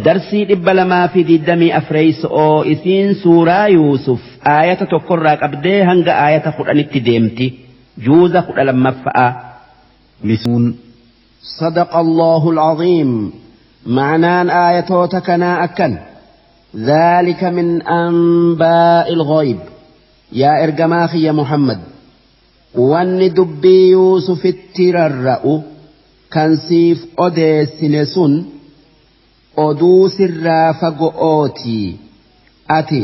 Darsii 224 isiin suuraa Yuusuf aayata tokkorraa qabdee hanga aayata 10tti deemti. Juuza 12ffaa. Lisuun. صدق الله العظيم. معنaan aayatoota kanaa akkan: ذلك من أنباء الغيب. Yaa ergamaa kiyya Muhammad, wanni dubbii Yuusufitti rarra'u kan siif odeessine sun oduu sirraa fago'ootii, ati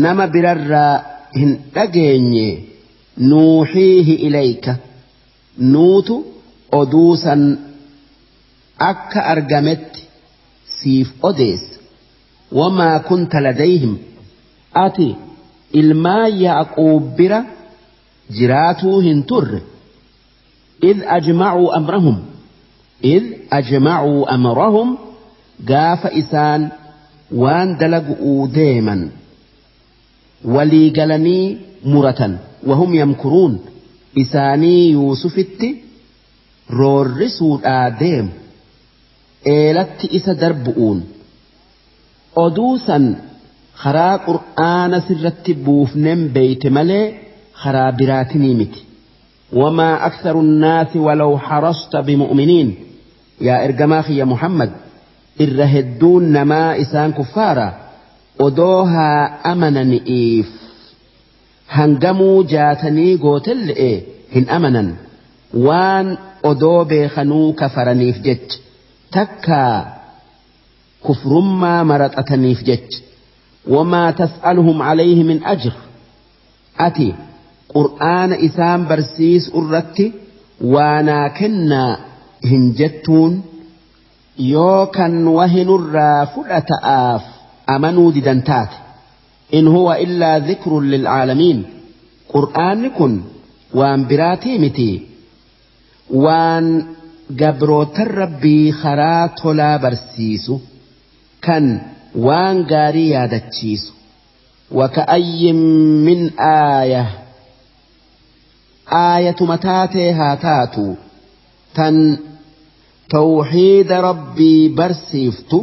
nama birarraa hin dhageenye. نوحيه إليك, nuutu oduu san akka argametti siif odeessa. وما كنت لديهم, ati ilmaan Yaaquub bira jiraatuu hin turre. إذ أجمعوا أمرهم, إذ أجمعوا أمرهم, gaafa isaan waan dalagu'uu deeman walii galanii muratan. وهم يمكرون, isaanii Yuusufitti roorrisuudhaa deemu, eelatti isa darbu'uun. Oduu san karaa Qur'aana sirratti buufnen beeyte malee karaa biraatinii miti. وما أكثر الناس ولو حرصت بمؤمنين. Yaa ergamaa kiyya Muhammad, irra hedduun namaa isaan kuffaara, odoo haa amanani'iif hangamuu jaatanii gootelle'e hin amanan, waan odoo beekanuu kafaraniif jecha, takkaa kufrummaa maraxataniif jecha. وما تسألهم عليه من أجر, ati Qur'aana isaan barsiisu irratti waanaa kennaa hin jettuun. Yoo kan wahinurraa fudhata'aaf amanuu didan taate. إن هو إلا ذكر للعالمين, Qur'aanni kun waan biraatii miti, waan gabrootan Rabbii karaa tolaa barsiisu, kan waan gaarii yaadachiisu. وكأي من آية, aayatuma taatee haa taatu tan tawxiida Rabbii barsiiftu,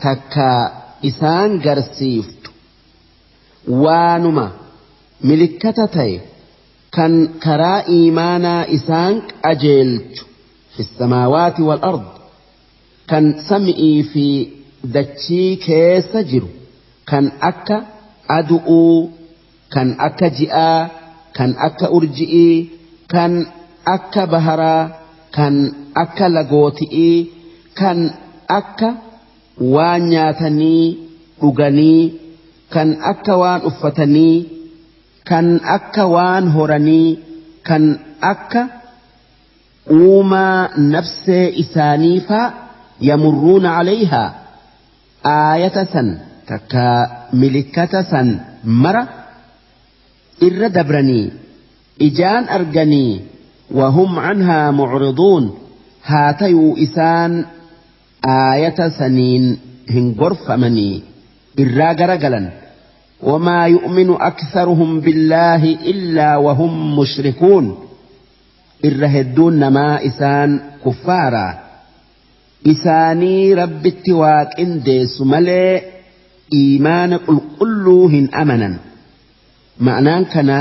takka isaan garsiiftu, waanuma milikkata ta'e kan karaa iimaanaa isaan qajeelchu. في السماوات والأرض, kan sami'ii fi dachii keessa jiru, kan akka adu'uu, kan akka ji'aa, kan akka urji'ii, kan akka baharaa, kan akka lagooti'ii, kan akka waan nyaatanii dhuganii, kan akka waan uffatanii, kan akka waan horanii, kan akka uumaa nafsee isaanii faa. يمرون عليها, aayata san takka milikkata san mara irra dabranii ijaan arganii. وهم عنها معرضون, haa tayuu isaan aayata saniin hin gorfamanii, irraa garagalan. وما يؤمن أكثرهم بالله إلا وهم مشركون, irra hedduun namaa isaan kuffaaraa, isaanii Rabbitti waaqindeessu malee iimaana qulqulluu hin amanan. Ma'anaan kana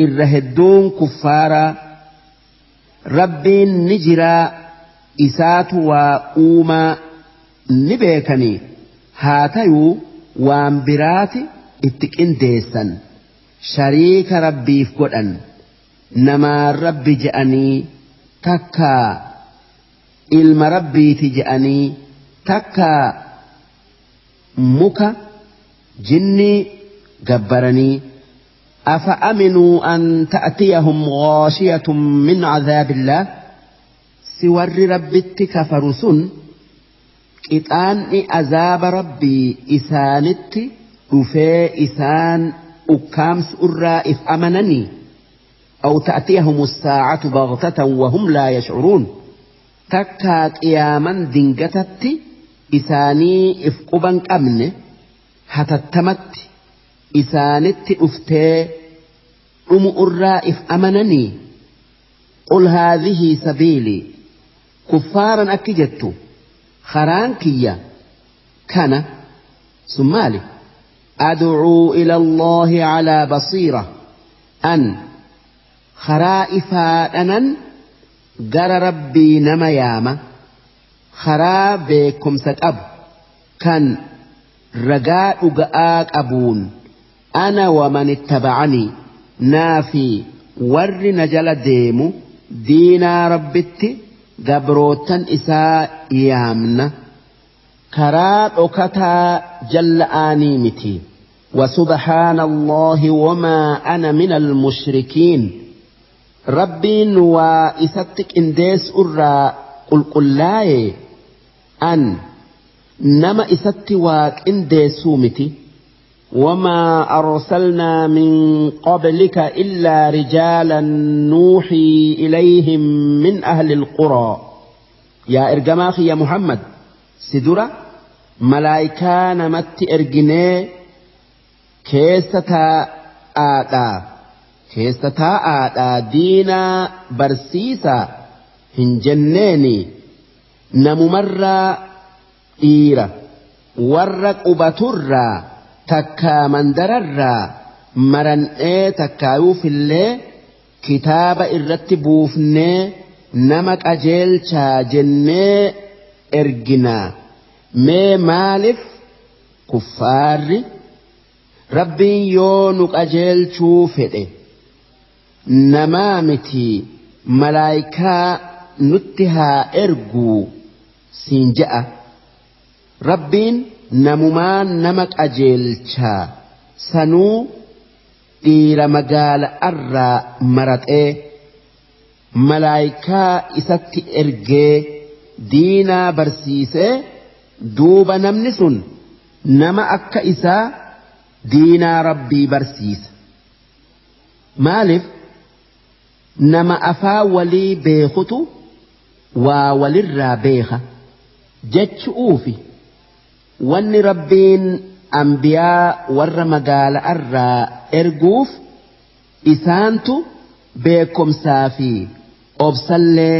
irra hedduun kuffaaraa Rabbiin ni jiraa, isaatu waa uumaa ni beekanii, haa tayuu waan biraati itti qindeessan, shariika Rabbiif godhan, namaan Rabbi je'anii, takkaa ilma Rabbiiti je'anii, takkaa muka jinnii gabbaranii. أفأمنوا أن تأتيهم غاشية من عذاب الله, si warri Rabbitti kafaru sun qixaanni azaaba Rabbii isaanitti dhufee isaan ukkaamsu irraa if amananii? أو تأتيهم الساعة بغتة وهم لا يشعرون, takkaa qiyaaman dingatatti isaanii if quban qabne hatattamatti isaanitti dhuftee dhumu irraa if amananii? قل هذه سبيلي, kuffaaran akki jettu Karaan kiyya kana sun maali? Ad'uu ila Allaahi calaa basiira. An karaa ifaadhanan gara Rabbii nama yaama, karaa beekumsa qabu kan ragaa dhuga'aa qabuun. Ana waman ittabacanii, naa fi warri na jala deemu diinaa Rabbitti gabroottan isaa yaamna, karaa dhokataa jalla'aanii miti. وسبحان الله وما أنا من المشركين. Rabbiin waa isatti qindeessu irraa qulqullaa'e, an nama isatti waa qindeessuu miti. وما أرسلنا من قبلك إلا رجالا نوحي إليهم من أهل القرى. Yaa ergamaa kiyya Muhammad, si dura malaayikaa namatti erginee keessa taa'aadhaa, keessa taa'aadhaa diinaa barsiisaa hin jenneeni. Namumarraa dhiira warra qubaturraa takkaa mandararraa maran'ee takkaayuufillee kitaaba irratti buufnee nama qajeelchaa jennee erginaa. Mee maaliif kuffaarri Rabbiin yoo nu qajeelchuu fedhe namaa miti malaayikaa nutti haa erguu siin je'a? Rabbiin namumaan nama qajeelchaa, sanuu dhiira magaala'arraa maraxee malaayikaa isatti ergee diinaa barsiisee, duuba namni sun nama akka isaa diinaa Rabbii barsiisa. Maaliif? Nama afaa walii beekutu waa walirraa beeka jechuufi. Wanni Rabbiin ambiyaa warra magaala'arraa erguuf isaantu beekumsaa fi obsallee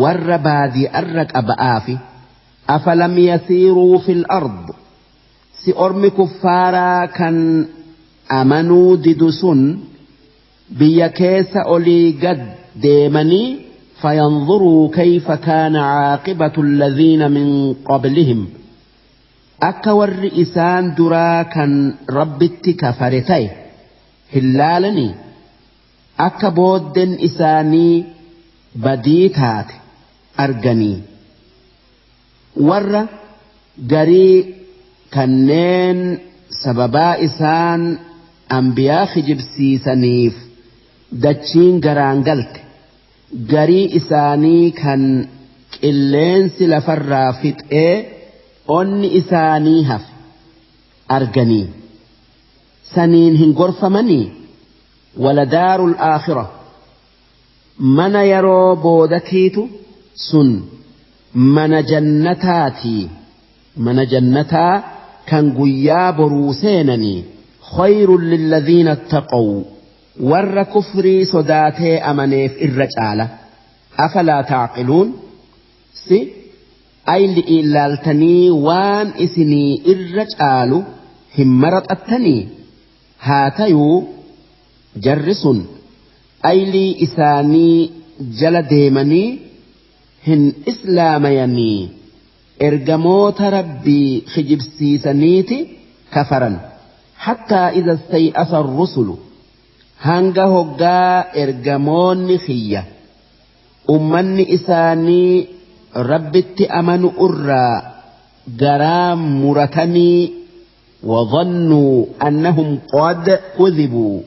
warra baadi'arra qaba'aafi. أفلم يسيروا في الأرض. Si ormi kuffaaraa kan amanuu didu sun biyya keessa olii gad deemanii فينظروا كيف كان عاقبة الذين من قبلهم، akka warri isaan duraa kan Rabbitti kafare ta'e hin laalanii, akka booddeen isaanii badii taate arganii? Warra garii kanneen sababaa isaan ambiyaa kijibsiisaniif dachiin garaan galte, garii isaanii kan qilleensi lafarraa fixee onni isaanii hafe arganii, saniin hin gorfamanii? ولدار الآخرة, mana yeroo boodatiitu sun mana jannataatii, mana jannataa kan guyyaa boruu seenanii, خير للذين اتقوا, warra kufrii sodaatee amaneef irra caala. أفلا تعقلون. Si ayli ilaaltanii waan isinii irra caalu hin maraxattanii? Haa tayuu jarri sun aylii isaanii jala deemanii hin islaamayanii, ergamoota Rabbii kijibsiisaniiti kafaran. حتى إذا استيأس الرسل, hanga hoggaa ergamoonni kiyya ummanni isaanii Rabbitti amanu irraa garaa muratanii, وظنوا أنهم قد كذبوا,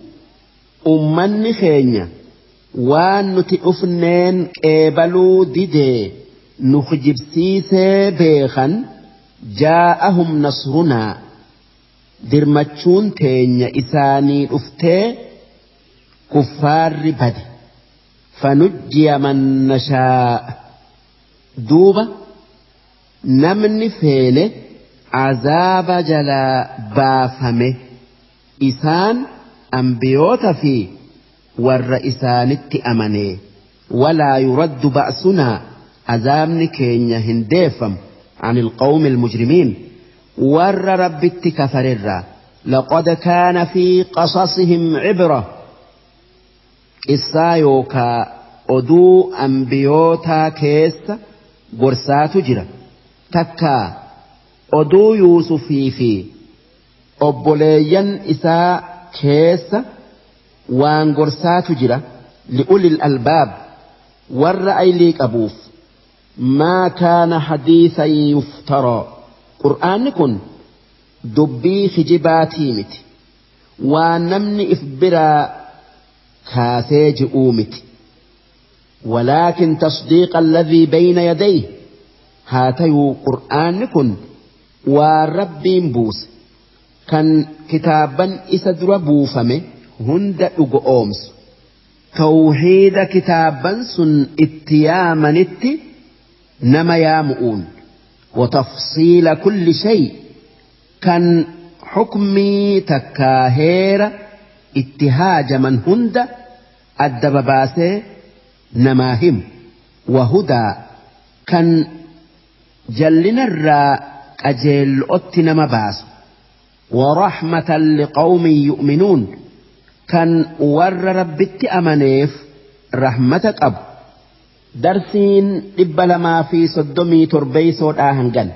ummanni keenya waan nuti dhufneen qeebaluu didee nu kijibsiisee beekan, جاءهم نصرنا, dirmachuun teenya isaanii dhuftee kuffaarri bade. فنجي من نشاء, duuba namni feene azaaba jalaa baafame, isaan ambiyoota fi warra isaanitti amane. ولا يرد بأسنا, azaabni keenya hin deeffamu. عن القوم المجرمين ور ربت كفرر لقد كان في قصصهم عبرة إسايوكا أدو أنبيوتا كيس قرسات جرا تكا أدو يوسفي في أبوليا إساء كيس وان قرسات جرا لأولي الألباب والرأي ليك أبوف ما كان حديثا يفترى قرآن كن دبي خجباتي مت ونمني إفبرا كاسيج أومت ولكن تصديق الذي بين يديه هاتيو قرآن كن وربي بوس كان كتابا إسدر بوفمه هند أومس توحيد كتابا سن اتيامنت نما يامؤون وتفصيل كل شيء كان حكمي تكاهير اتهاج من هند الدبباسي نماهم وهدى كان جلنا الراء أجل أتنا مباس ورحمة لقوم يؤمنون كان ور ربت أمنيف رحمتك أب درسين 237 آهنجل.